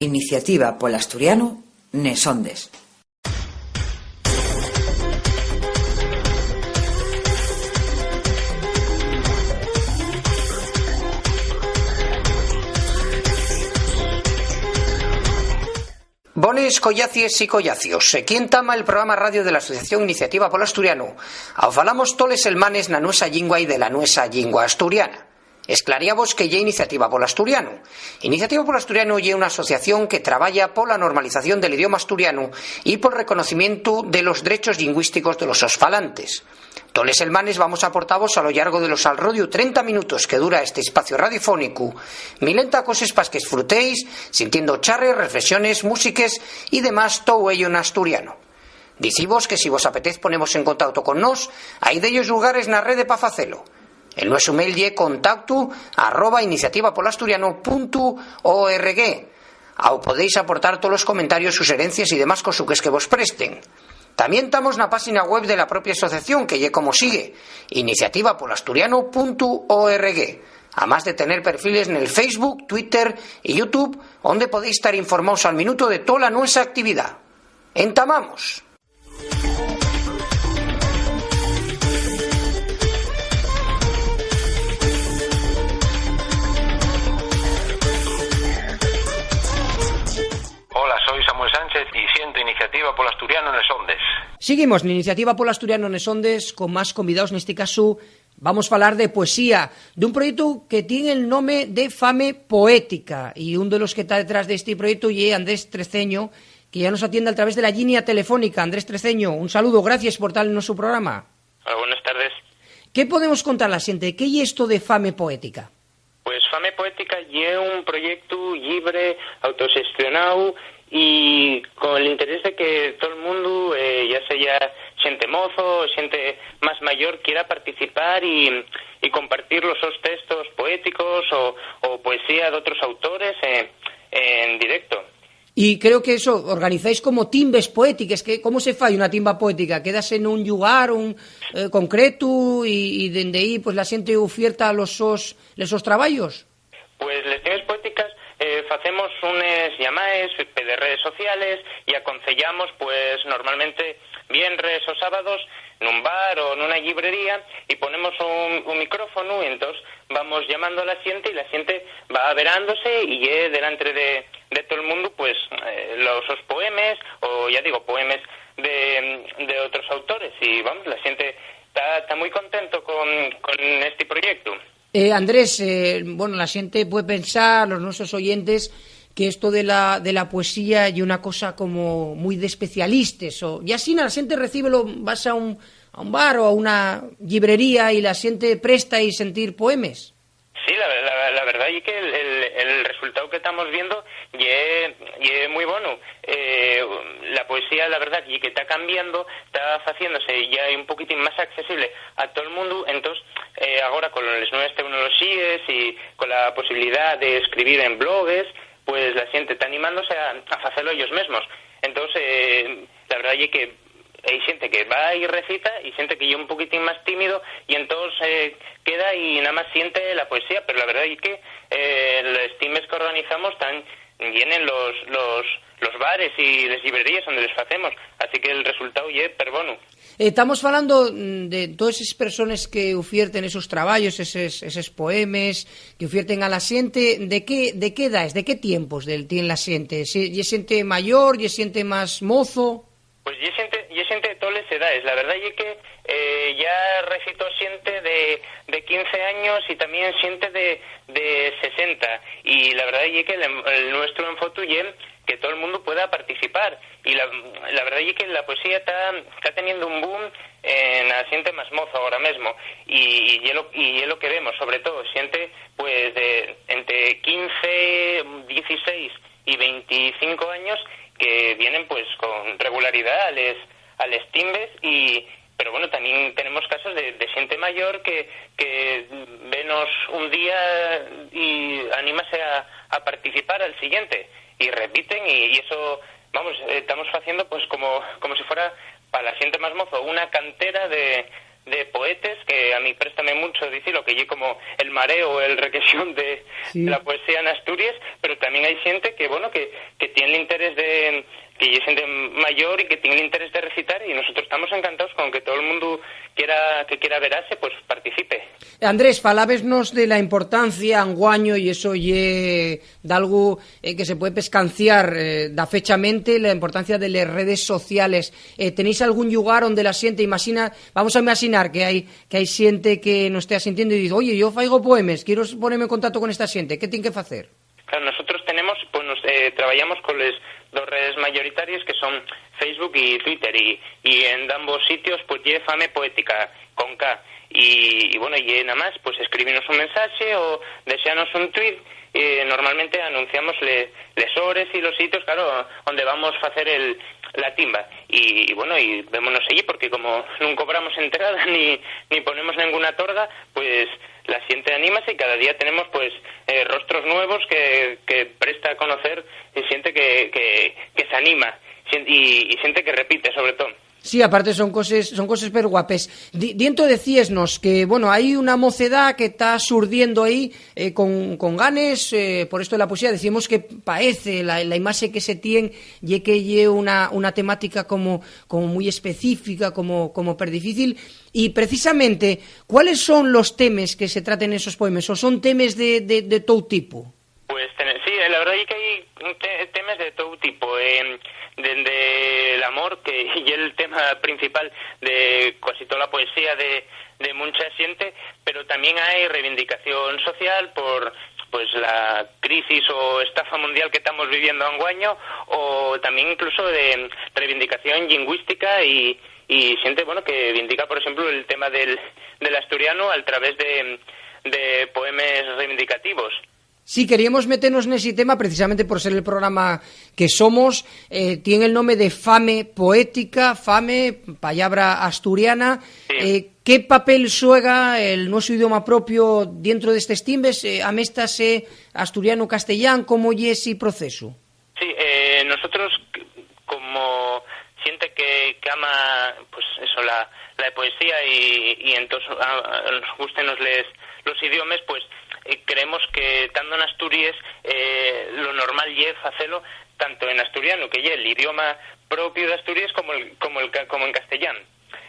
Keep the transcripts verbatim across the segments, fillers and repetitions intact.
Iniciativa pol Asturianu nes Ondes. Bones collacies y collacios. Equí entama el programa radio de la Asociación Iniciativa pol Asturianu. Ao falamos toles selmanes na nuesa llingua y de la nuesa llingua asturiana. Esclaríavos qué ye Iniciativa pol Asturianu. Iniciativa pol Asturianu ye una asociación que trabaya pola normalización del idioma asturianu y pol reconocimientu de los drechos llingüísticos de los sos falantes. Toles selmanes vamos aportavos a lo llargo de los alrodiu trenta minutos que dura este espacio radiofónicu, milenta coses pas qu'esfrutéis, sintiendo charres, reflexiones, músiques y demás, tou ello n'asturianu. Dicivos que si vos apetez ponevos en contauto con nós, hai dellos llugares na rede pa facelo. El nuesu mail ye contactu arroba iniciativapolasturianu puntu org. Ao podéis aportar tolos comentarios, suxerencies y demás cosuques que vos presten. Tamién tamos na páxina web de la propia asociación, que ye como sigue, iniciativapolasturianu puntu org, amás de tener perfiles nel Facebook, Twitter y YouTube, onde podéis tar informaos al minuto de tola nuesa actividá. ¡Entamamos! Hola, soy Samuel Sánchez y siento Iniciativa pol Asturianu nes Ondes. Seguimos n'Iniciativa pol Asturianu nes Ondes con más convidaos, nesti casu vamos falar de poesía, d'un proyectu que tien el nome de Fame Poética, y un de los que ta detrás d'esti proyectu ye Andrés Treceño, que ya nos atiende al través de la llinia telefónica. Andrés Treceño, un saludo, gracies por tar en nuestro programa. Hola, buenas tardes. ¿Qué podemos contar a la xente? ¿Qué ye esto de Fame Poética? Pues Fame Poética ye un proyectu llibre, autoxestionáu y con el interés de que tol mundu, eh, ya seya xente mozo o xente más mayor, quiera participar y, y compartir los sos textos poéticos o, o poesía d'otros autores, eh, en directo. Y creo que eso, organizáis como timbes poétiques. Que, ¿cómo se fai una timba poética? ¿Quédase nun llugar, un, eh, concretu y, y dende ahí, pues, la xente ufierta los sos, les sos trabayos? Pues les timbes poéticas, eh, facemos unes llamaes pe les redes sociales y aconcellamos, pues, normalmente vienres o sábados nun bar o nuna llibrería y ponemos un, un micrófonu y entós vamos llamando a la xente y la xente va averándose y ye delantre de, de tol mundu, pues, eh, los sos poemes o, ya digo, poemes de, de otros autores y, vamos, la xente ta, ta mui contento con, con esti proyectu. Eh, Andrés, eh, bueno, la xente puede pensar, los nuestros oyentes, que esto de la, de la poesía ye una cosa como muy d'especialistes, o, y asina la xente recíbelo, vas a un, a un bar o a una llibrería y la xente presta y sentir poemes. Sí, la, la, la verdá ye que el, el, el resultáu que tamos viendo ye, ye mui bonu. Eh, la poesía, la verdá, ye que ta cambiando, ta faciéndose ya un poquitín más accesible a tol mundu. Entós, eh, agora con les nueves teunoloxíes y con la posibilidá de escribir en blogues, pues la xente ta animándose a, a facelo ellos mesmos. Entós, eh, la verdá ye que hai xente que va y recita y xente que ye un poquitín más tímido y entós, eh, queda y namás siente la poesía, pero la verdá ye que, eh, les timbes que organizamos tán, llenen los, los, los bares y les llibreríes onde les facemos, así que el resultáu ye perbonu. Eh, tamos falando, mm, de todes eses persones que ufierten esos trabayos, eses, eses poemes, que ufierten a la xente. ¿De qué, de qué edaes, de qué tiempos del, tien la xente? Si, ¿ye xente mayor, ye xente más mozo? Pues ye xente, ye xente de toles edaes. La verdá ye que, eh, ya recitó xente de, de quince años y tamién xente de, de sesenta. Y la verdá ye que el, el nuestru enfotu ye que tol mundu pueda participar. Y la, la verdá ye que la poesía ta, ta teniendo un boom, eh, na xente más moza agora mesmo. Y, y ye lo, y ye lo que vemos, sobre todo, xente, pues, de entre quince, dieciséis y veinticinco años que vienen, pues, con regularidá a les, a les timbes y, pero bueno, tamién tenemos casos de, de xente mayor que, que venos un día y anímase a, a participar al siguiente y repiten y, y eso, vamos, eh, tamos faciendo, pues, como, como si fuera pa la xente más mozo, una cantera de, de poetes, que a mí préstame mucho dicilo, que ye como el mareo, el requesión de, sí, de la poesía en Asturias, pero también hay xente que, bueno, que, que tiene el interés de, que ye xente mayor y que tiene el interés de recitar, y nosotros estamos encantados con que todo el mundo quiera, que quiera verase, pues participe. Andrés, falábesnos de la importancia anguaño, y eso ye d'algo, eh, que se puede pescanciar, eh, dafechamente, la importancia de les redes sociales. Eh, ¿tenéis algún llugar onde la xente, imagina, vamos a imaginar que hai, que hai xente que nos esté asintiendo y dice: "Oye, yo faigo poemes, quiero poneme en contacto con esta xente, ¿qué tiene que facer?". Claro, nosotros tenemos, pues, nos, eh, trabajamos con les dos redes mayoritarias, que son Facebook y Twitter, y, y en ambos sitios, pues, ye Fame Poética, con K. Y, y, bueno, y nada más, pues, escríbenos un mensaje o deseanos un tweet. Eh, normalmente anunciamos le-, les hores y los sitios, claro, donde vamos a hacer el, la timba. Y, y, bueno, y vémonos allí, porque como no cobramos entrada ni, ni ponemos ninguna torga, pues, la xente anímase y cada día tenemos, pues, eh, rostros nuevos que, que presta a conocer, y xente que, que, que se anima, xen-, y, y xente que repite, sobre todo. Sí, aparte son coses, son coses perguapes. Di-, diento decíesnos que, bueno, hai una mocedá que ta surdiendo aí, eh, con, con ganes, eh, por esto de la poesía. Decíamos que paece, la, la imaxe que se tien ye que ye una, una temática como, como mui específica, como, como perdifícil. Y precisamente, ¿cuáles son los temes que se traten en esos poemes? ¿O son temes de, de, de tou tipo? Pues tene-, sí, la verdad es que hay te-, temes de todo tipo. Eh, dende el amor, que es el tema principal de casi toda la poesía de, de mucha gente, pero también hay reivindicación social por, pues, la crisis o estafa mundial que estamos viviendo anguaño, o también incluso de reivindicación lingüística y, y gente, bueno, que reivindica, por ejemplo, el tema del, del asturiano a través de, de poemes reivindicativos. Sí, queríamos meternos nesi tema precisamente por ser el programa que somos. Eh, tien el nome de Fame Poética, Fame, pallabra asturiana. Sí. Eh, ¿qué papel xuega el nuesu idioma propio dientro d'estes timbes? Eh, ¿améstase asturiano-castellán? ¿Cómo ye esi procesu? Sí, eh, nosotros, c-, como xente que, que ama, pues eso, la, la poesía y, y entonces, a, a, nos gusten los, les, los idiomes, pues, eh, creemos que, tando en Asturias, eh, lo normal ye facelo tanto en asturiano, que ye el idioma propio de Asturias, como el, como el ca-, como en castellán.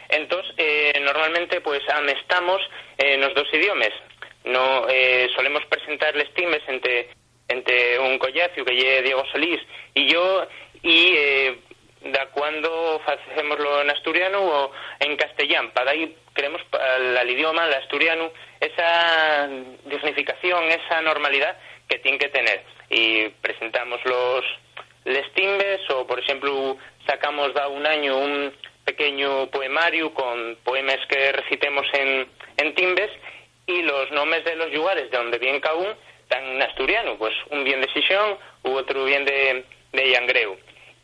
Entonces, eh, normalmente, pues, amestamos, eh, los dos idiomes. No, eh, solemos presentar les timbes entre ente un collaciu, que ye Diego Solís, y yo, y, eh, da cuando facémoslo en asturiano o en castellán. Pa dai, creemos, pa, al idioma, al asturianu, esa dignificación, esa normalidá que tien que tener. Y presentamos los, les timbes, o, por exemplu, sacamos da un añu un pequeñu poemariu con poemes que recitemos en, en timbes, y los nomes de los llugares de onde vien caún tán n'asturianu, pues un vien de Xixón u otru vien de, de Llangreu.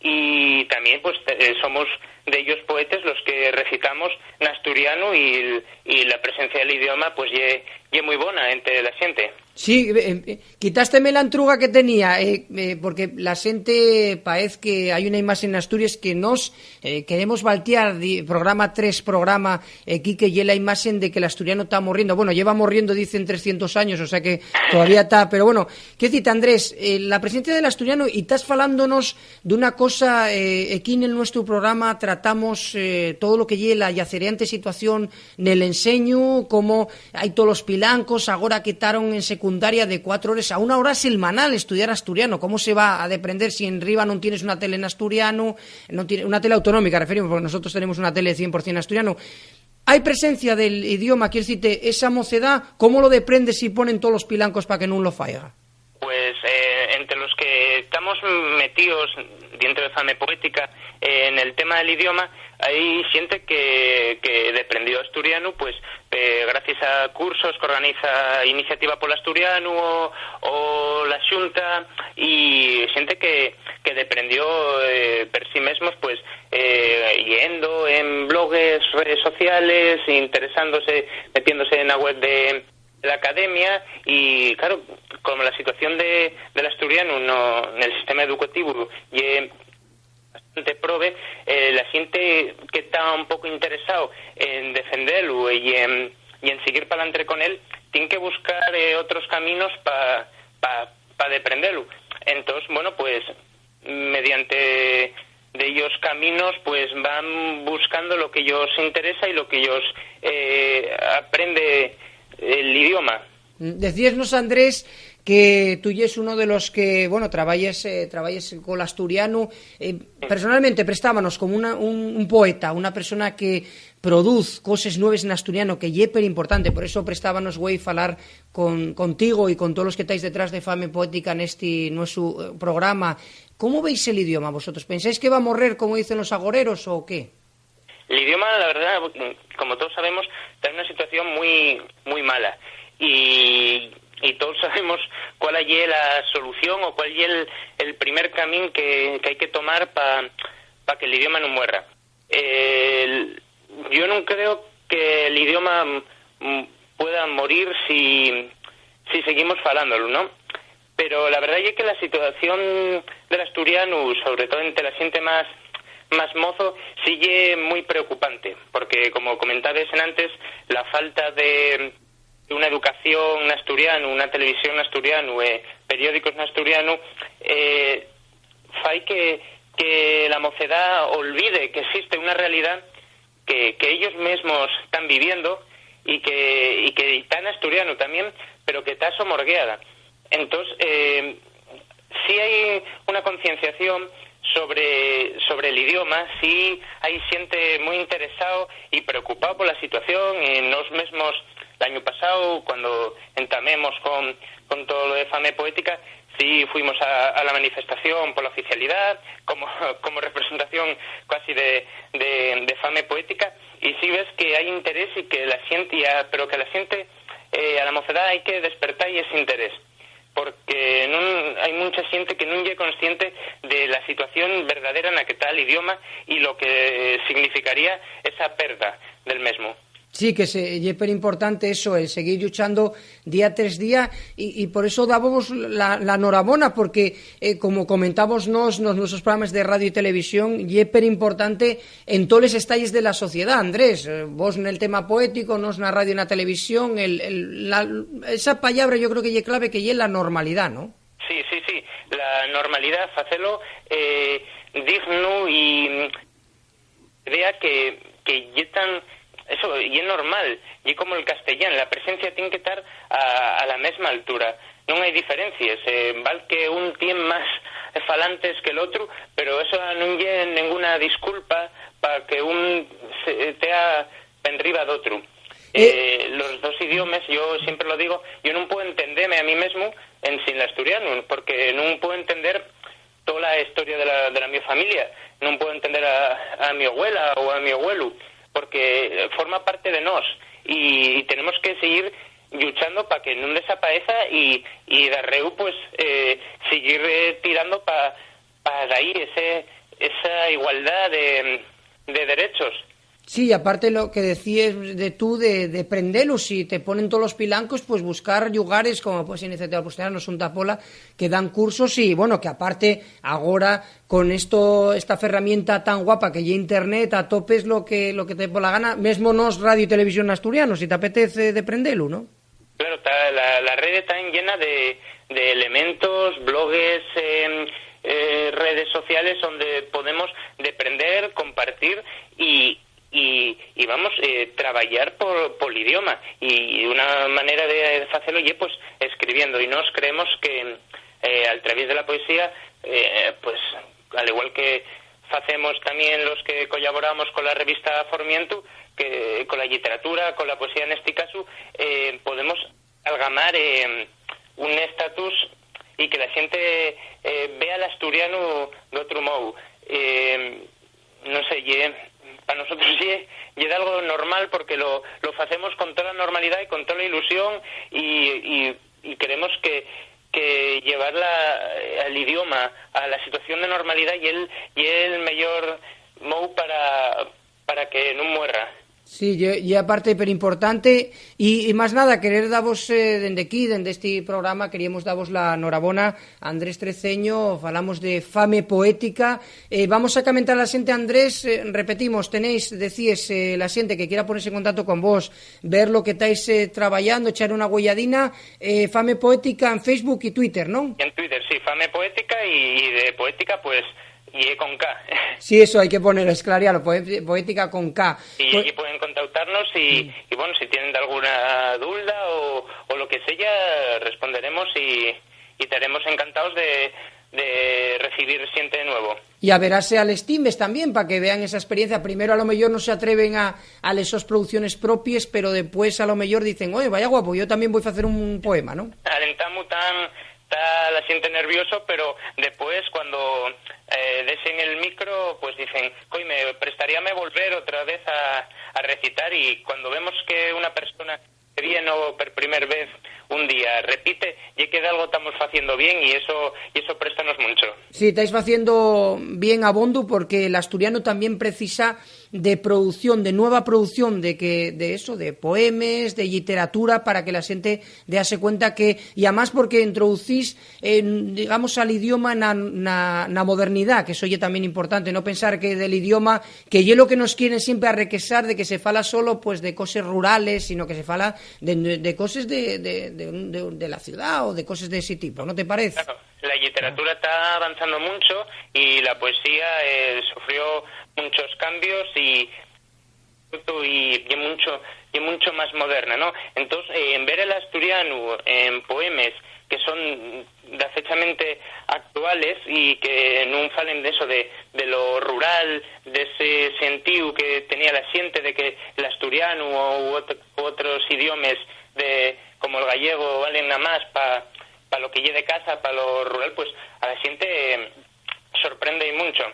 Y tamién, pues, te-, eh, somos dellos poetes los que recitamos n'asturianu y, y la presencia del idioma, pues, ye, ye mui bona ente la xente. Sí, eh, eh, quitásteme la entruga que tenía, eh, eh, porque la xente paez que hai una imaxe en Asturias que nos, eh, queremos valtiar, di-, programa tres programa, eh, Quique, ye la imaxe de que l'asturiano ta morriendo. Bueno, lleva morriendo, dicen, trescientos años, o sea que todavía ta. Pero bueno, quiero decirte, Andrés, eh, la presencia del asturiano, y tas falándonos d'una cosa, eh, aquí nel nuestru programa tratamos, eh, todo lo que ye la llacereante situación nel enseñu, cómo hai tolos pilancos, agora quitaron en secundaria de cuatro hores a una hora semanal estudiar asturiano. ¿Cómo se va a deprender si en riba non tienes una tele en asturiano, non tiene, una tele autonómica, referimos, porque nosotros tenemos una tele cien por cien asturiano? ¿Hai presencia del idioma, quiero decirte, esa mocedá? ¿Cómo lo deprendes si ponen tolos pilancos pa que nun lo faiga? Pues, eh, entre los que estamos metidos dentro de Fame Poética, eh, en el tema del idioma, hay gente que, que deprendió asturianu, pues, eh, gracias a cursos que organiza Iniciativa por Asturiano o, o la Xunta, y gente que, que deprendió, eh, por sí mismos, pues, eh, yendo en blogs, redes sociales, interesándose, metiéndose en la web de, de la academia, y, claro, como la situación de, del asturiano no, en el sistema educativo ye bastante probe, eh, la xente que ta un poco interesao en defendelu y en, y en siguir p'alantre con él, tien que buscar, eh, otros caminos pa, pa, pa deprendelu. Entós, bueno, pues, mediante dellos caminos, pues, van buscando lo que yos interesa y lo que yos, eh, aprende el idioma. Decíesnos, Andrés, que tú yes uno de los que, bueno, trabayes, eh, trabayes col asturianu. Eh, personalmente, prestábanos como una, un, un poeta, una persona que produz coses nueves en asturiano, que ye per importante, por eso prestábanos güei falar con, contigo y con todos los que estáis detrás de Fame Poética nesti nuesu, eh, programa. ¿Cómo veis el idioma vosotros? ¿Pensáis que va a morrer, como dicen los agoreros, o qué? El idioma, la verdad, como todos sabemos, está en una situación muy, muy mala. Y, y todos sabemos cuál ye la solución o cuál ye el, el primer camín que, que hai que tomar pa, pa que el idioma nun muerra. El, yo nun creo que el idioma, mm, pueda morir si, si seguimos falándolo, ¿no? Pero la verdad ye que la situación del asturianu, sobre todo ente la xente más, más mozo, sí ye muy preocupante, porque, como comentabes en antes, la falta de, de una educación en asturianu, una televisión en asturianu, eh, periódicos en asturianu, eh, fai que, que la mocedá olvide que existe una realidá que, que ellos mesmos tán viviendo y que, y que ta en asturianu tamién, pero que ta somorgueada. Entós, eh, sí hai una concienciación sobre, sobre el idioma, sí hai xente mui interesao y preocupao pola situación, y nós mesmos, l'añu pasáu, cuando entamemos con, con todo lo de Fame Poética, sí fuimos a, a la manifestación pola oficialidá, como, como representación cuasi de, de, de Fame Poética, y sí ves que hai interés y que la xente, ya, pero que la xente, eh, a la mocedá hai que despertar ese interés, porque nun, hai muncha xente que nun ye consciente de la situación verdadera na que ta l'idioma y lo que significaría esa perda del mesmu. Sí, que se, ye per importante eso, el seguir lluchando día tres día, y, y por eso dábamos la, la norabona, porque, eh, como comentábamos nos, nos nuestros programas de radio y televisión, ye per importante en toles estalles de la sociedá, Andrés. Eh, vos nel tema poético, nos na radio y na televisión, el, el, la, esa pallabra yo creo que ye clave, que ye la normalidá, ¿no? Sí, sí, sí, la normalidá, facelo, eh, dignu y, mm, idea que, que ye tan, eso, ye normal, ye como el castellán, la presencia tien que tar a, a la mesma altura. Nun hai diferencies, eh, val que un tien más falantes que l'otru, pero eso nun ye nenguna disculpa pa que un se, tea penriba d'otru. Eh, los dos idiomes, yo siempre lo digo, yo nun puedo entendeme a mí mesmu ensin l'asturianu, porque nun puedo entender tola historia de la, de la mi familia, nun puedo entender a, a mi abuela o a mi abuelu, porque forma parte de nós, y, y tenemos que seguir lluchando pa que nun desapaeza y, y darréu, pues, eh, seguir, eh, tirando pa, pa daí ese, esa igualdá de, de derechos. Sí, y aparte lo que decíes de tú de, de prendelu, si te ponen tolos pilancos, pues buscar llugares como, pues, Iniciativa Asturiana, Xunta Pola, que dan cursos y, bueno, que aparte agora con esto, esta ferramienta tan guapa que ye Internet, atopes lo que, lo que te dé pola gana, mesmo nos radio y televisión asturiano, si t'apetece deprendelu, ¿no? Claro, ta, la, la rede ta llena de, de elementos, blogs, em, eh, redes sociales onde podemos deprender, compartir y, y, y vamos, eh, trabayar por, pol idioma. Y una manera de facelo ye, pues, escribiendo. Y nos creemos que, eh, al través de la poesía, eh, pues, al igual que facemos tamién los que collaboramos con la revista Formientu, que con la lliteratura, con la poesía nesti casu, eh, podemos algamar, eh, un estatus y que la xente, eh, vea l'asturianu d'otru mou. Eh, no sé, ye, pa nosotros ye, ye d'algo normal porque lo, lo facemos con tola normalidá y con tola ilusión y, y, y queremos que, que llevar la, el idioma a la situación de normalidá ye el, ye el meyor mou para, para que nun muerra. Sí, ye, ye aparte, pero importante. Y, y más nada, querer davos, eh, dende aquí, dende este programa, queríamos davos la norabona, Andrés Treceño, falamos de Fame Poética. Eh, vamos a comentar a la xente, Andrés, eh, repetimos, tenéis, decíes, eh, la xente que quiera ponerse en contacto con vos, ver lo que estáis, eh, trabajando, echar una güeyadina, eh, Fame Poética en Facebook y Twitter, ¿no? En Twitter, sí, Fame Poética y, y de poética, pues, y E con K. Sí, eso hay que poner, esclariarlo, poe-, poética con K. Y Pues allí pueden contactarnos y, mm, y, bueno, si tienen alguna duda o, o lo que sea, responderemos y, y estaremos encantados de, de recibir gente de nuevo. Y a verase a les timbes también, pa que vean esa experiencia. Primero, a lo mejor, no se atreven a, a les sos producciones propies, pero después, a lo mejor, dicen: "Oye, vaya guapo, yo también voy a hacer un poema", ¿no? Alentamu tan, ta la xente nervioso, pero después, cuando, eh, desen el micro, pues dicen: "Coi, me prestaríame volver otra vez a, a recitar", y cuando vemos que una persona que viene per primer vez un día repite, ye que algo estamos haciendo bien y eso, y eso préstanos mucho. Sí, estáis haciendo bien abondo, porque l'asturianu también precisa de producción, de nueva producción, de que, de eso, de poemes, de literatura, para que la xente dease cuenta que, y además porque introducís, eh, digamos, al idioma na, na, na modernidá, que eso ye también importante, no pensar que del idioma, que ye lo que nos quieren siempre arrequesar, de que se fala solo, pues, de coses rurales, sino que se fala de, de, de coses de, de, de, de, de la ciudad o de coses de ese tipo, ¿no te parece? Claro, la literatura está avanzando mucho y la poesía, eh, sufrió muchos cambios y, y ye mucho, ye mucho más moderna, ¿no? Entonces, eh, en ver el asturianu en poemes que son dafechamente actuales y que nun falen de eso, de, de lo rural, de ese sentíu que tenía la xente de que el asturianu o, u ot-, u otros idiomes de, como el gallego, valen nada más pa, pa lo que ye de casa, pa lo rural, pues a la xente, eh, sorprende y mucho.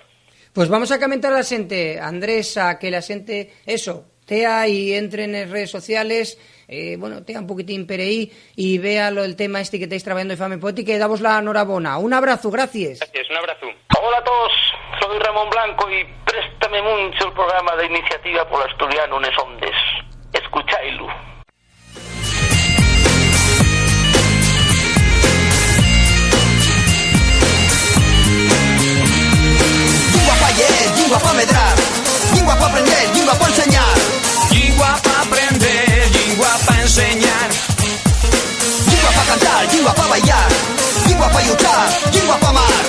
Pues vamos a comentar a la xente, Andrés, a que la xente, eso, tea y entre en les redes sociales, eh, bueno, tea un poquitín per ehí y vea lo, el tema este que estáis trabajando de Fame Poética, y davos la norabona. Un abrazu, gracias. Gracias, un abrazu. Hola a todos, soy Ramón Blanco y préstame mucho el programa de Iniciativa por l'Asturianu nes Ondes. Escuchailu. Llingua pa lleer, llingua pa medrar, llingua pa aprender, llingua pa enseñar. Llingua pa aprender, llingua pa enseñar. Llingua pa cantar, llingua pa bailar, llingua pa lluchar, llingua pa amar.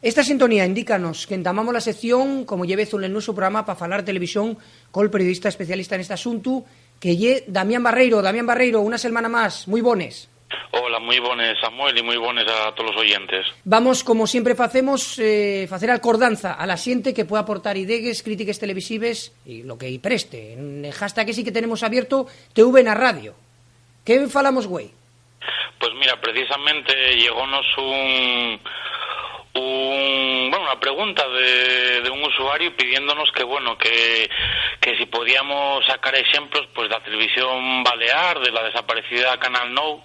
Esta sintonía indícanos qu'entamamos la sección, como ye vezu nel nuesu programa, pa falar televisión col periodista especialista neste asuntu, que ye Damián Barreiro. Damián Barreiro, una selmana más, mui bones. Hola, mui bones, Samuel, y mui bones a tolos oyentes. Vamos, como siempre facemos, eh, facer alcordanza a la xente que pueda aportar idegues, crítiques televisives y lo que-y preste. En el hashtag esi que tenemos abierto, T V na radio. ¿Qué falamos güei? Pues mira, precisamente llegónos un, un, bueno, una pregunta de, de un usuario pidiéndonos que, bueno, que, que si podíamos sacar exemplos, pues, de la televisión balear, de la desaparecida Canal Nou,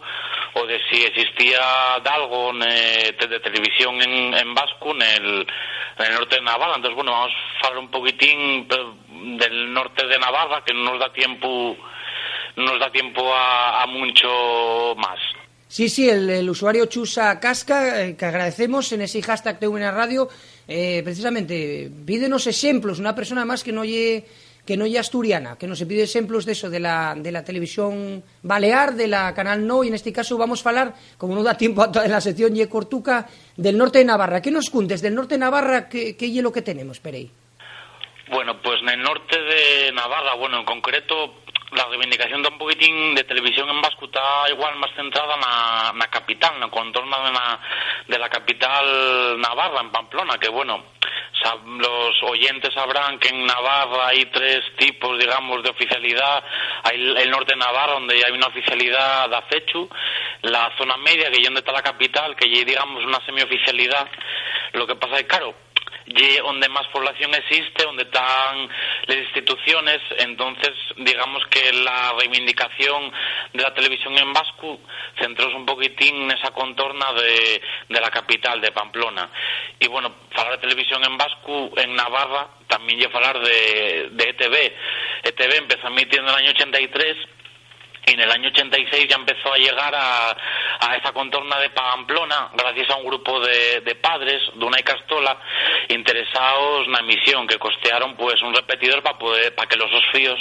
o de si existía dalgo ne-, de, de televisión en, en vascu nel, nel norte de Navarra. Entonces, bueno, vamos a falar un poquitín, pero del norte de Navarra, que nun nos da tiempu, nun nos da tiempu a, a muncho más. Sí, sí, el, el usuario Chusa Casca, eh, que agradecemos en ese hashtag T V na radio, eh, precisamente, pídenos exemplos, una persona más que no ye, que no ye asturiana, que nos pide exemplos de eso, de la, de la televisión balear, de la Canal Nou, y en este caso vamos a falar, como no da tiempo a toda la sección, ye cortuca, del norte de Navarra. ¿Qué nos cuntes del norte de Navarra? ¿Qué, qué ye lo que tenemos per ehí? Bueno, pues nel norte de Navarra, bueno, en concreto, la reivindicación ta un poquitín de televisión en vascu ta igual más centrada na, na capital, na contorna de na, de la capital navarra, en Pamplona, que, bueno, sa-, los oyentes sabrán que en Navarra hai tres tipos, digamos, de oficialidá. Hai el, el norte de Navarra, onde hai una oficialidá d'afechu, la zona media, que ye onde ta la capital, que ye, digamos, una semioficialidá. Lo que pasa é, claro, ye onde más población existe, onde tán les instituciones, entonces, digamos que la reivindicación de la televisión en vascu centróse un poquitín nesa contorna de, de la capital, de Pamplona. Y, bueno, falar de televisión en vascu en Navarra tamién ye falar de, de E T V. E T V empezó emitiendo en el año ochenta y tres y en el año ochenta y seis ya empezó a llegar a, a esa contorna de Pamplona gracias a un grupo de, de padres d'una icastola interesaos na emisión, que costearon, pues, un repetidor pa poder, pa que los sos fíos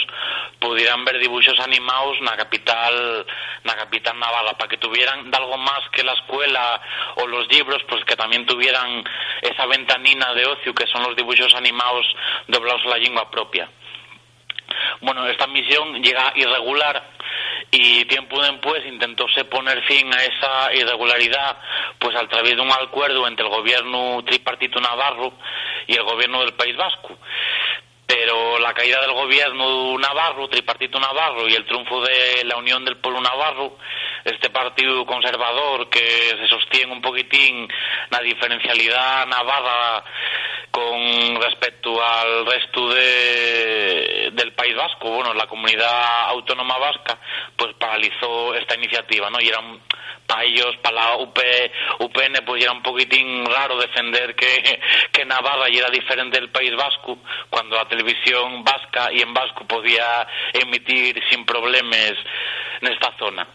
pudieran ver dibuxos animaos na capital, na capital navarra, pa que tuvieran dalgo más que la escuela o los llibros, pues que también tuvieran esa ventanina de ociu que son los dibuxos animaos doblaos a la llingua propia. Bueno, esta misión llega irregular y tiempu dempués intentóse poner fin a esa irregularidá, pues, al través d'un alcuerdu ente el gobiernu tripartitu navarru y el gobiernu del País Vascu. Pero la caída del gobiernu navarru, tripartitu navarru, y el triunfu de la Unión del Pueblo Navarru, este partidu conservador que se sostién un poquitín na diferencialidá navarra con respecto al restu de, del País Vasco, bueno, la comunidá autónoma vasca, pues paralizó esta iniciativa, ¿no? Y eran pa ellos, pa la U P, U P N, pues, era un poquitín raro defender que, que Navarra yera diferente del País Vasco, cuando la televisión vasca y en vasco podía emitir sin problemes nesta zona.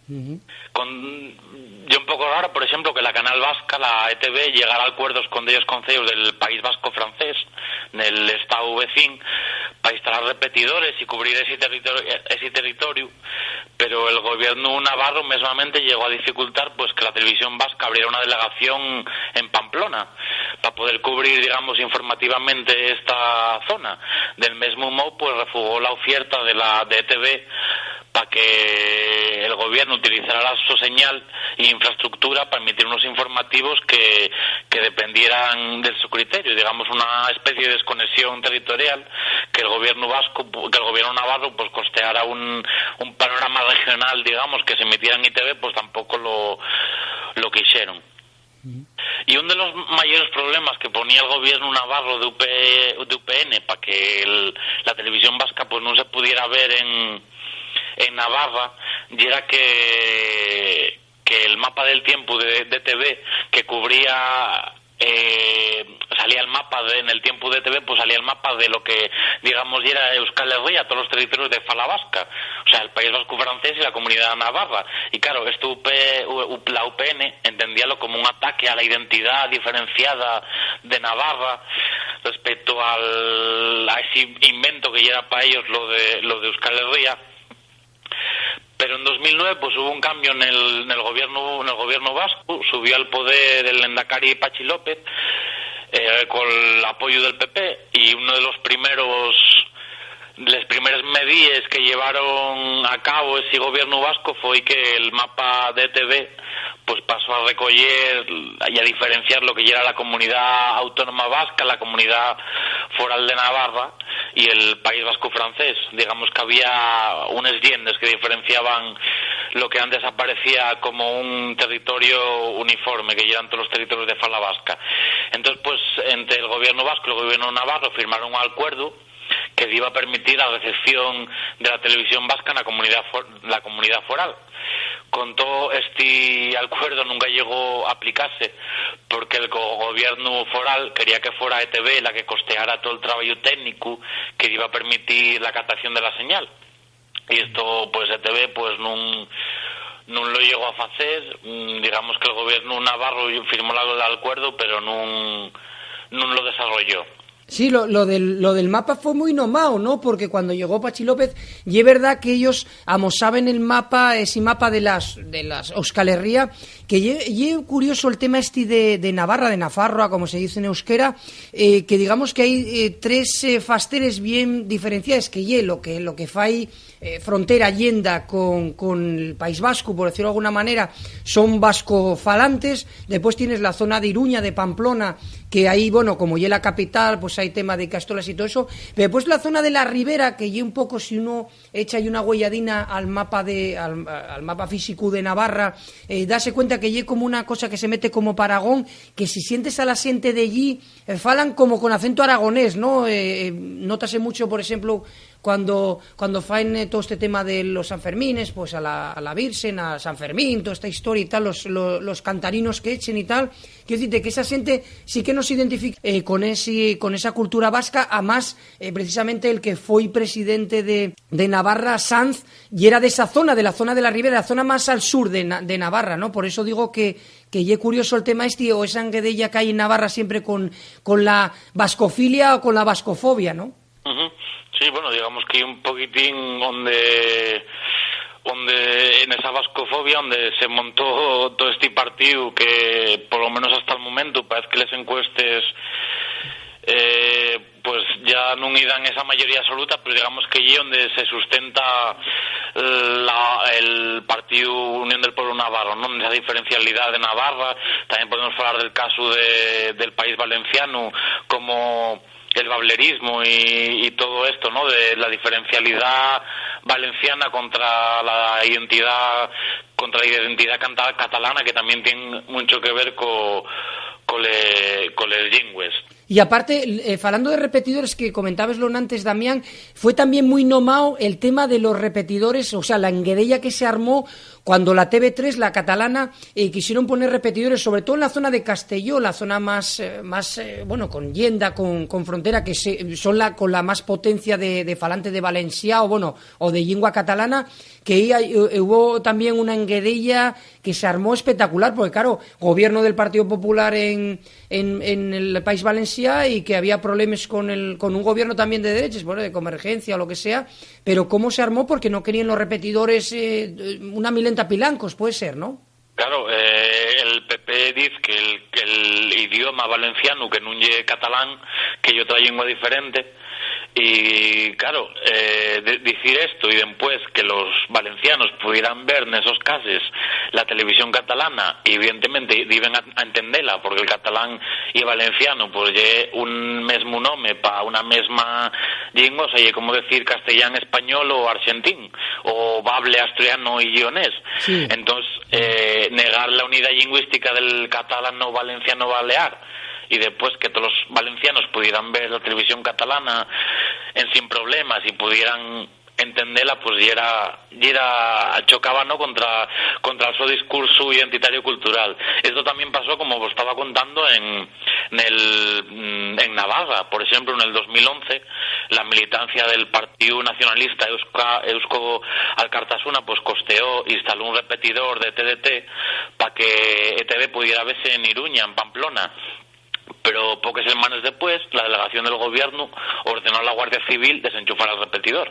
Ujú. Con, ye un poco raro, por exemplo, que la Canal Vasca, la E T V, llegara a alcuerdos con dellos conceyos del País Vasco francés, nel estáu vecín, pa instalar repetidores y cubrir esi territori-, esi territoriu, pero el gobiernu navarru mesmamente llegó a dificultar, pues, que la televisión vasca abriera una delegación en Pamplona pa poder cubrir, digamos, informativamente esta zona. Del mesmu mou, pues, refugó la ufierta de la, de E T V pa que el gobiernu utilizara la so señal y infraestructura pa emitir unos informativos que, que dependieran del so criteriu, digamos, una especie de desconexión territorial que el gobiernu vasco, que el gobiernu navarro, pues, costeara un, un panorama regional, digamos, que se emitiera en I T V, pues, tampoco lo, lo quixeron. Y un de los mayores problemas que ponía el gobiernu navarro de U P, de U P N pa que el, la televisión vasca, pues, nun se pudiera ver en, en Navarra, yera que, que el mapa del tiempu de, de E T V que cubría, eh, salía el mapa de, en el tiempu de E T V, pues, salía el mapa de lo que, digamos, yera Euskal Herria, todos los territorios de fala vasca, o sea, el País Vasco francés y la Comunidad Navarra. Y, claro, esto U P, U-, U-, la U P N entendíalo como un ataque a la identidad diferenciada de Navarra respecto al, a ese invento que yera pa ellos lo de, lo de Euskal Herria. Pero en dos mil nueve, pues, hubo un cambio en el, en el gobierno, en el gobierno vasco. Subió al poder el lendakari Patxi López, eh, con el apoyo del P P, y uno de los primeros, les primeres medíes que llevaron a cabo ese gobierno vasco fue que el mapa de E T V, pues, pasó a recoger y a diferenciar lo que ya era la comunidad autónoma vasca, la comunidad foral de Navarra, y el País Vasco francés. Digamos que había unes llendes que diferenciaban lo que antes aparecía como un territorio uniforme, que yeran todos los territorios de fala vasca. Entonces, pues, entre el gobierno vasco y el gobierno navarro firmaron un acuerdo que iba a permitir la recepción de la televisión vasca en la comunidad for-, la comunidad foral. Con todo, este acuerdo nunca llegó a aplicarse, porque el go-, gobierno foral quería que fuera E T V la que costeara todo el trabajo técnico que iba a permitir la captación de la señal. Y esto, pues, E T V, pues, nun, nun lo llegó a facer. Mm, digamos que el gobierno navarro firmó la, el acuerdo, pero nun, nun lo desarrolló. Sí, lo, lo del, lo del mapa fue muy nomao, ¿no? Porque cuando llegó Pachi López, ye verdad que ellos amosaben el mapa, ese mapa de las, de las Euskal Herria, que ye, ye curioso el tema este de, de Navarra, de Nafarroa, como se dice en euskera, eh, que digamos que hay, eh, tres, eh, fasteres bien diferenciaes, que ye lo que, lo que fai, eh, frontera, lenda con, con el País Vasco, por decirlo de alguna manera, son vascofalantes. Después tienes la zona de Iruña, de Pamplona, que ahí, bueno, como ye la capital, pues hay tema de castolas y todo eso. Pero después la zona de la Ribera, que ye un poco, si uno echa ahí una güeyadina al mapa de, al, al mapa físico de Navarra, eh, dase cuenta que ye como una cosa que se mete como paragón, que si sientes a la xente de allí, eh, falan como con acento aragonés, ¿no? Eh, eh, nótase mucho, por exemplo, Cuando, cuando faen, eh, todo este tema de los Sanfermines, pues a la, a la Virgen, a San Fermín, toda esta historia y tal, los, lo-, los cantarinos que echen y tal, quiero decirte que esa xente sí que nos identifica, eh, con ese, con esa cultura vasca, a más, eh, precisamente el que foi presidente de, de Navarra, Sanz, y era de esa zona, de la zona de la Ribera, la zona más al sur de Na-, de Navarra, ¿no? Por eso digo que, que ye curioso el tema este, o esa enguedeya que hai en Navarra siempre con, con la vascofilia o con la vascofobia, ¿no? Ujú. Sí, bueno, digamos que un poquitín onde, onde en esa vascofobia onde se montó todo este partido que, por lo menos hasta el momento, parece que les encuestes, eh, pues ya nun dan esa mayoría absoluta, pero digamos que allí donde se sustenta la, el partido Unión del Pueblo Navarro, ¿no? Esa diferencialidad de Navarra. También podemos hablar del caso de, del País Valenciano, como el bablerismo y, y todo esto, ¿no? De la diferencialidad valenciana contra la identidad, contra la identidad canta-, catalana, que también tiene mucho que ver co-, con le-, con les llingües. Y aparte, eh, falando de repetidores que comentabes lo antes, Damián, fue también muy nomao el tema de los repetidores, o sea, la enguedeya que se armó cuando la T V tres, la catalana, eh, quisieron poner repetidores, sobre todo en la zona de Castelló, la zona más, eh, más, eh, bueno, con Lleida, con, con frontera, que se, son la, con la más potencia de, de falante de valencià, o bueno, o de llingua catalana, que ahí hay, eh, hubo también una enguedeya que se armó espectacular, porque claro, gobierno del Partido Popular en, en, en el País Valencià y que había problemas con el, con un gobierno también de derechas, bueno, de convergencia o lo que sea, pero cómo se armó porque no querían los repetidores, eh, una milenta pilancos, puede ser, ¿no? Claro, eh, el P P diz que el, que el idioma valencianu, que nun ye catalán, que ye otra llingua diferente, y, claro, eh, de-, dicir esto y dempués que los valencianos pudieran ver nesos cases la televisión catalana, y evidentemente diben a, a entendela, porque el catalán y valenciano, pues, ye un mesmu nome pa una mesma llingua, o sea, ye como decir castellán español o arxentín, o bable asturiano y guionés. Sí. Entós, eh, negar la unidá llingüística del catalano-valenciano-balear y después que todos los valencianos pudieran ver la televisión catalana en sin problemas y pudieran entendela, pues, yera, yera, chocaba, ¿no?, contra, contra el so discurso identitario cultural. Esto también pasó, como vos estaba contando, en, en el, mm, en Navarra. Por ejemplo, en el dos mil once, la militancia del Partido Nacionalista Euska-, Eusko Alkartasuna, pues, costeó, instaló un repetidor de T D T pa que E T V pudiera verse en Iruña, en Pamplona. Pero poques semanas después, la delegación del gobierno ordenó a la Guardia Civil desenchufar el repetidor.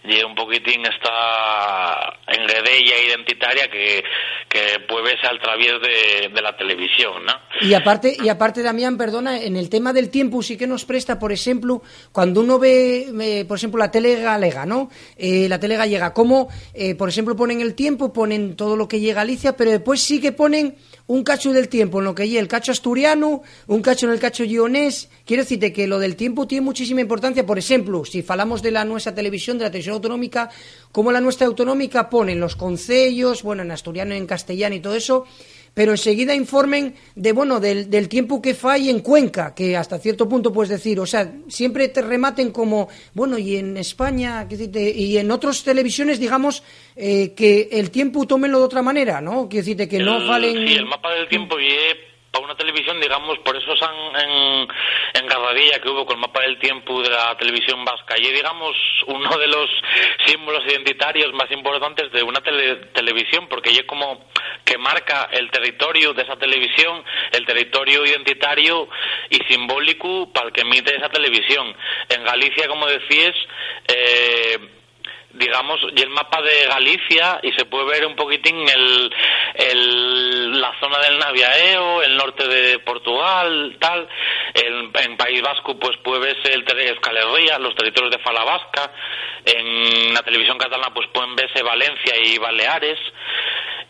Ye un poquitín esta enguedeya identitaria que, que puede verse al traviés de, de la televisión, ¿no? Y aparte, y aparte, Damián, perdona, en el tema del tiempu sí que nos presta, por exemplu, cuando uno ve, eh, por exemplu, la tele galega, ¿no? Eh, la tele gallega, cómo, eh, por exemplu, ponen el tiempu, ponen todo lo que ye Galicia, pero después sí que ponen un cachu del tiempu en lo que ye el cacho asturianu, un cacho en el cacho lleonés. Quiero decirte que lo del tiempu tiene muchísima importancia. Por exemplu, si falamos de la nuestra televisión, de la televisión autonómica, cómo la nuestra autonómica ponen los concellos, bueno, en asturiano, en castellano y todo eso, pero enseguida informen de, bueno, del, del tiempu que fai en Cuenca, que hasta cierto punto puedes decir, o sea, siempre te rematen como, bueno, y en España, quiero decirte, y en otras televisiones, digamos, eh, que el tiempu tómenlo d'otra manera, ¿no? Quiero decirte que no falen. Sí, el mapa del tiempo ye pa una televisión, digamos, por eso san en, en garradiella que hubo con el mapa del tiempo de la televisión vasca. Y, digamos, uno de los símbolos identitarios más importantes de una tele-, televisión, porque ye como que marca el territorio de esa televisión, el territorio identitario y simbólico pa'l que emite esa televisión. En Galicia, como decíes, eh, digamos, y el mapa de Galicia, y se puede ver un poquitín el, el, la zona del Naviaeo, el norte de Portugal, tal. En, en País Vasco, pues, puede verse el ter-, Euskal Herria, los territorios de fala vasca. En la televisión catalana, pues, pueden verse Valencia y Baleares.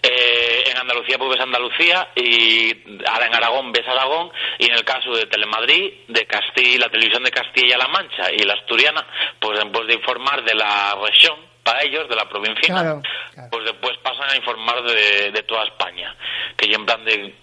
Eh, en Andalucía, pues, ves Andalucía, y ahora en Aragón, ves Aragón, y en el caso de Telemadrid, de Castilla, la televisión de Castilla-La Mancha y la asturiana, pues, en vez de informar de la región, pa ellos, de la provincia, claro, claro, pues después pasan a informar de, de toda España, que ya en plan de,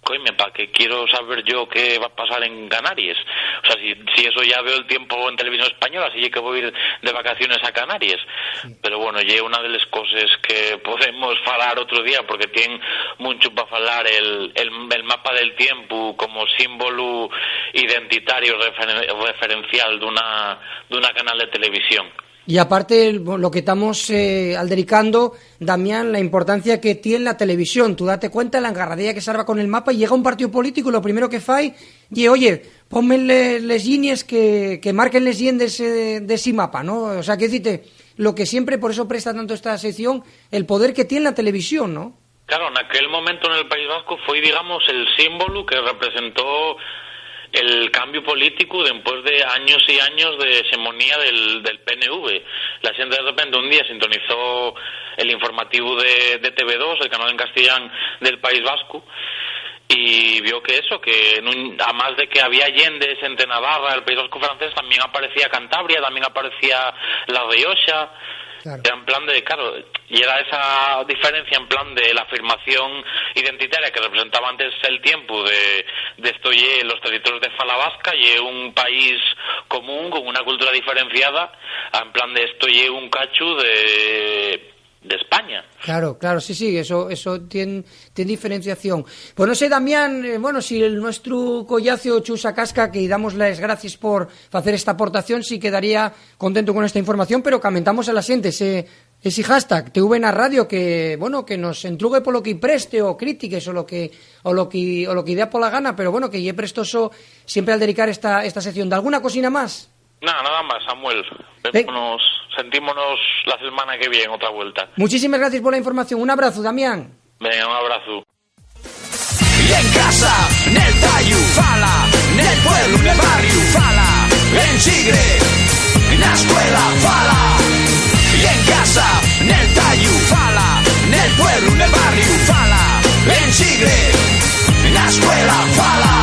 Coime, pa qué quiero saber yo qué va pasar en Canaries. O sea, si, si eso ya veo el tiempo en televisión española, si ye que voy ir de vacaciones a Canaries. Sí. Pero bueno, ye una de les coses que podemos falar otro día, porque tien muncho pa falar el, el, el mapa del tiempu como símbolu identitario referen-, referencial d'una, d'una canal de televisión. Y aparte, el, lo que tamos, eh, aldericando, Damián, la importancia que tien la televisión. Tú date cuenta la engarradía que s'arma con el mapa y llega un partido político y lo primero que fai ye, oye, ponme le-, les llinies que, que marquen les llendes, eh, de ese mapa, ¿no? O sea, que dicite, lo que siempre, por eso presta tanto esta sección, el poder que tien la televisión, ¿no? Claro, naquel momento nel País Vasco foi, digamos, el símbolu que representó el cambiu políticu dempués de años y años de hexemonía del, del P N V. La xente de repente un día sintonizó el informativu de, de T V dos, el canal en castellán del País Vasco, y vio que eso, que nun, a más de que había llendes ente Navarra, el País Vasco francés, también aparecía Cantabria, también aparecía La Rioxa. Claro. Era en plan de, claro, y era esa diferencia en plan de la afirmación identitaria que representaba antes el tiempu de, de esto ye los territorios de fala vasca, ye un país común con una cultura diferenciada, a en plan de esto ye un cachu de, de España. Claro, claro, sí, sí, eso, eso tien, tien diferenciación. Pues no sé, Damián, eh, bueno, si el nuestro collacio chusa casca, que damos les gracies por facer esta aportación, sí quedaría contento con esta información, pero camentamos a la xente, ese, ese hashtag T V na radio que, bueno, que nos entrugue polo que preste o crítiques o lo que, o lo que, o lo que idea pola gana, pero bueno, que ye prestoso siempre al dedicar esta, esta sección. ¿D'alguna cosina más? Na, nada más, Samuel. Ve- Vémonos, sentímonos la semana que viene, otra vuelta. Muchísimas gracias por la información. Un abrazo, Damián. Venga, un abrazo. Y en casa, nel tallu, fala, nel pueblo, nel barrio, fala, en Chigre, na escuela, fala. Y en casa, nel tallu, fala, nel pueblo, nel barrio, fala, en Chigre, na escuela, fala.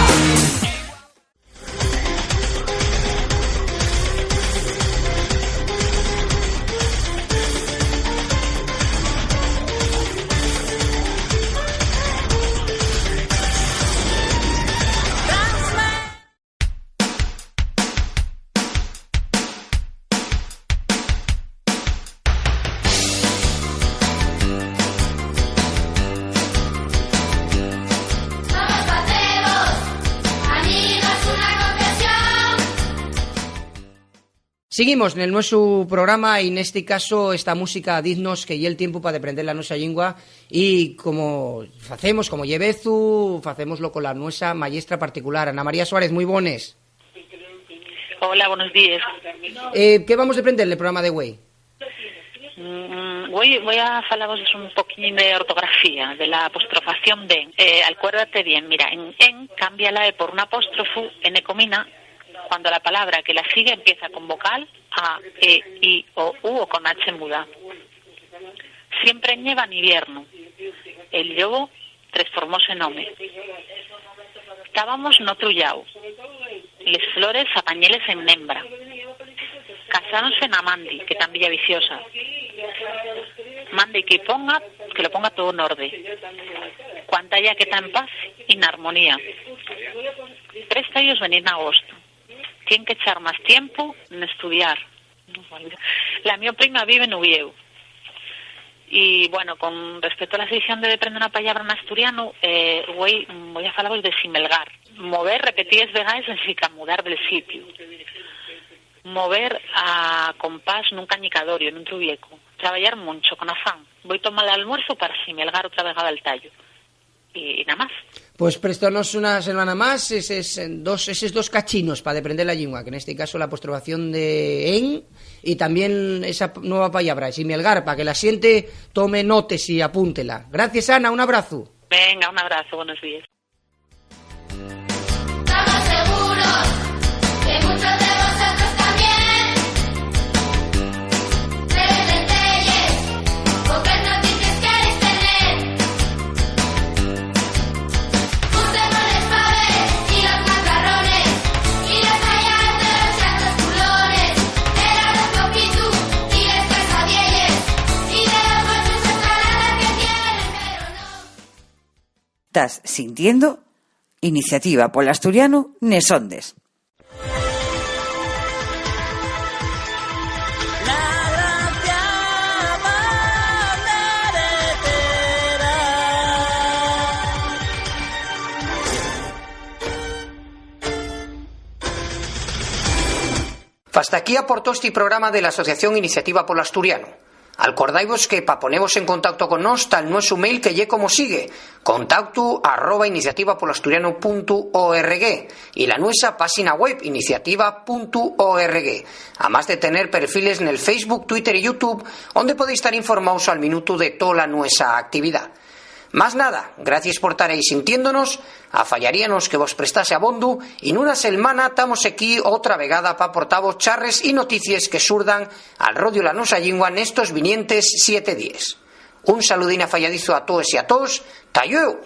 Somos pateros, amigos, una confesión. Seguimos nel nuesu programa y nesti caso esta música diznos que ye el tiempu pa deprender la nuesa llingua y como facemos, como ye vezu, facémoslo con la nuesa mayestra particular, Ana María Suárez, mui bones. Hola, buenos días. Eh, ¿qué vamos deprender nel programa de güei? Mm, güei, güei a falavos un poquín de ortografía, de la apostrofación d'en. Eh, alcuérdate bien, mira, en, en, cámbiala, e, por un apóstrofu, N comina, cuando la palabra que la sigue empieza con vocal, a, e, i, o, u, o con h muda. Siempre ñeva n'iviernu. El llobo tresformóse n'home. Tábamos n'otru llau. Les flores apañéles en Nembra. Casáronse na Mandi, que ta en Villaviciosa. Mande que ponga, que lo ponga todo n'orde. Cuantaya que ta en paz y n'armonía. Présta-yos venir n'agostu. Tien qu'echar más tiempu n'estudiar. La mio prima vive n'Uviéu. Y, bueno, con respecto a la seición de Deprende una pallabra n'asturianu, eh, güei, mm, voi a falavos de simelgar. Mover repetides vegaes ensin mudar del sitiu. Mover a compás nun cañicadorio, nun truviecu. Trabayar muncho, con afán. Voi tomar l'almuerzu pa simelgar otra vegada el tallu. Y, y na más. Pues préstanos una selmana más eses, eh, dos, eses dos cachinos pa deprender la llingua, que nesti caso la apostrofación de en, y tamién esa p-, nueva pallabra, simelgar, pa que la xente tome notes y apúntela. Gracias, Ana, un abrazu. Venga, un abrazo, buenos días. Estamos seguros que muchos de vosotros también. Tres centelles, pocas noticias queréis tener. Juntemos les faves y los macarrones y las hayas de los chatos culones, el arroz con pitu y les quesadielles y de los muchos ensaladas que tienen, pero no. Estás sintiendo Iniciativa pol Asturianu nes ondes. Fasta aquí aportó esti programa de l'Asociación Iniciativa pol Asturianu. Alcordaivos que pa ponevos en contacto con nós ta'l nuesu mail que ye como sigue: contactu arroba iniciativa pol asturianu puntu org y la nuesa páxina web iniciativa puntu org, amás de tener perfiles nel Facebook, Twitter y YouTube, onde podéis tar informaos al minutu de tola nuesa actividá. Más nada, gracies por tar ahí sintiéndonos, afallaríanos que vos prestase abondu, y nuna selmana tamos equí otra vegada pa aportavos charres y noticies que surdan al rodio la nuesa llingua nestos vinientes siete díes. Un saludín afayadizu a toes y a toos, ta llueu.